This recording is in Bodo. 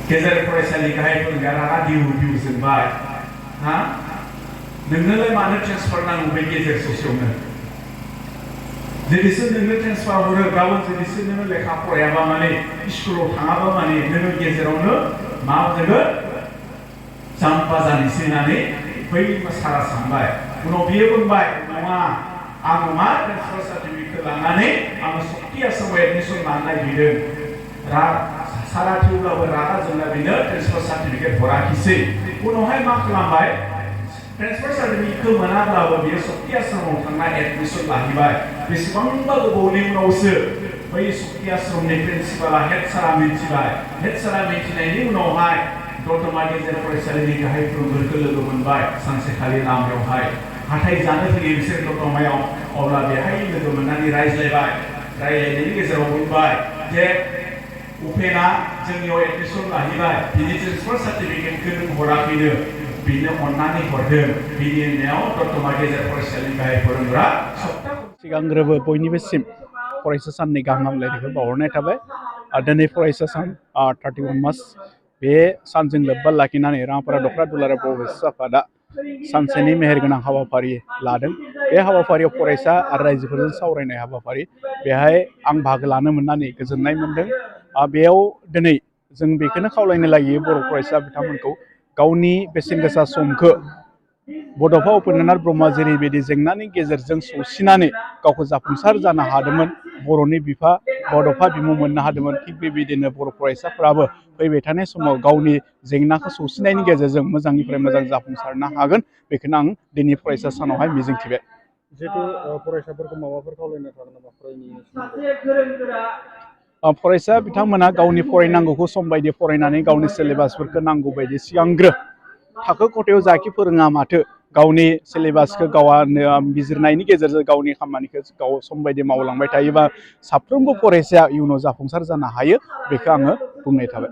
गेजेर फरायसालि गाहाय फोरोंगिरिया रागा दिउ जोंबाय हा नोंनोलाय मानो ट्रेन्सफार नांगौ बे गेजेर ससेयावनो जुदिसो नोंनो ट्रेन्सफार हरो गाबोन जुदिसो नोङो लेखा फरायाबा माने स्कुलाव थाङाबा माने नोङो गेजेरावनो मा जागोन जाम्पा जानोसै होननानै बै सारा सानबाय उनाव बियो बुंबाय नङा आङो मा ट्रेन्सफार सार्टिफिकेट लानानै आङो सक्ति आसामाव एडमिसन लानो नागिरदों सारा थेवब्लाबो रागा जोंना बेनो ट्रेन्सफार सार्टिफिकेट हराखिसै उनावहाय मा खालामबाय ट्रेन्सफार सार्टिफिकेटखौ मोनाब्लाबो बियो सक्ति आसामाव थांना एडमिसन लाहैबाय बेसेबांबा गोबावनि उनावसो बै सक्ति आश्रमनि प्रिन्सिपाला हेड सारा मिथिबाय हेड सारा मिथिनायनि उनावहाय दतमा गेजेर फरायसालिनि गाहाय फोरोंगिरिखौ लोगो मोनबाय सानसेखालि लामायावहाय हाथाय जानो फैयो बिसोर दतमायाव अब्ला बेहाय लोगो मोननानै रायज्लायनायनि गेजेराव बुंबाय जे उपेना जोंनियाव एडमिसन लाहैबाय बिनि ट्रेन्सफार सार्टिफिकेटखौ नों हराखैनो बिनो अननानै हरदों बिनि होननायाव दतमा गेजेर फरायसालिनि गाहाय फोरोंग्रा सिगांग्रोबो बयनिबोसिम फरायसा साननि गाहाम हामलायनायखौ बावहरनाय थाबाय दिनै फरायसा सान 31 मार्च बे सानजों लोब्बा लाखिनानै राङापारा दख'र दुलाराय बर' फरायसा आफादा सानसेनि मेहेरगोनां हाबाफारि लादों बे हाबाफारियाव फरायसा आरो रायजोफोरजों सावरायनाय हाबाफारि बेहाय आं बाहागो लानो मोननानै गोजोननाय मोनदों बेयाव दिनै जों बेखौनो खावलायनो लायो बर' फरायसा बिथांमोनखौ गावनि बेसेन गोसा समखौ बड'फा उपेन्द्रनाथ ब्रह्मआ जेरैबायदि जेंनानि गेजेरजों सौसिनानै गावखौ जाफुंसार जानो हादोंमोन बर'नि बिफा बड'फा बिमुं मोननो हादोंमोन थिग बेबायदिनो बर' फरायसाफ्राबो फैबाय थानाय समाव गावनि जेंनाखौ सौसिनायनि गेजेरजों मोजांनिफ्राय मोजां जाफुंसारनो हागोन बेखौनो आं दिनै फरायसा सानावहाय मिजिंथिबाय जिहेतु फरायसाफोरखौ माबाफोर खावलायनो थागोन नामा फरायसा बिथांमोना गावनि फरायनांगौखौ सम बायदि फरायनानै गावनि सिलेबासफोरखौ नांगौ बायदि सिगांग्रो थाखो खथायाव जाखि फोरोङा माथो गावनि सिलेबासखौ गावनो बिजिरनायनि गेजेरजों गावनि खामानिखौ गाव सम बायदि मावलांबाय थायोबा साफ्रोमबो फरायसाया इयुनाव जाफुंसार जानो हायो बेखौ आङो बुंनाय थाबाय।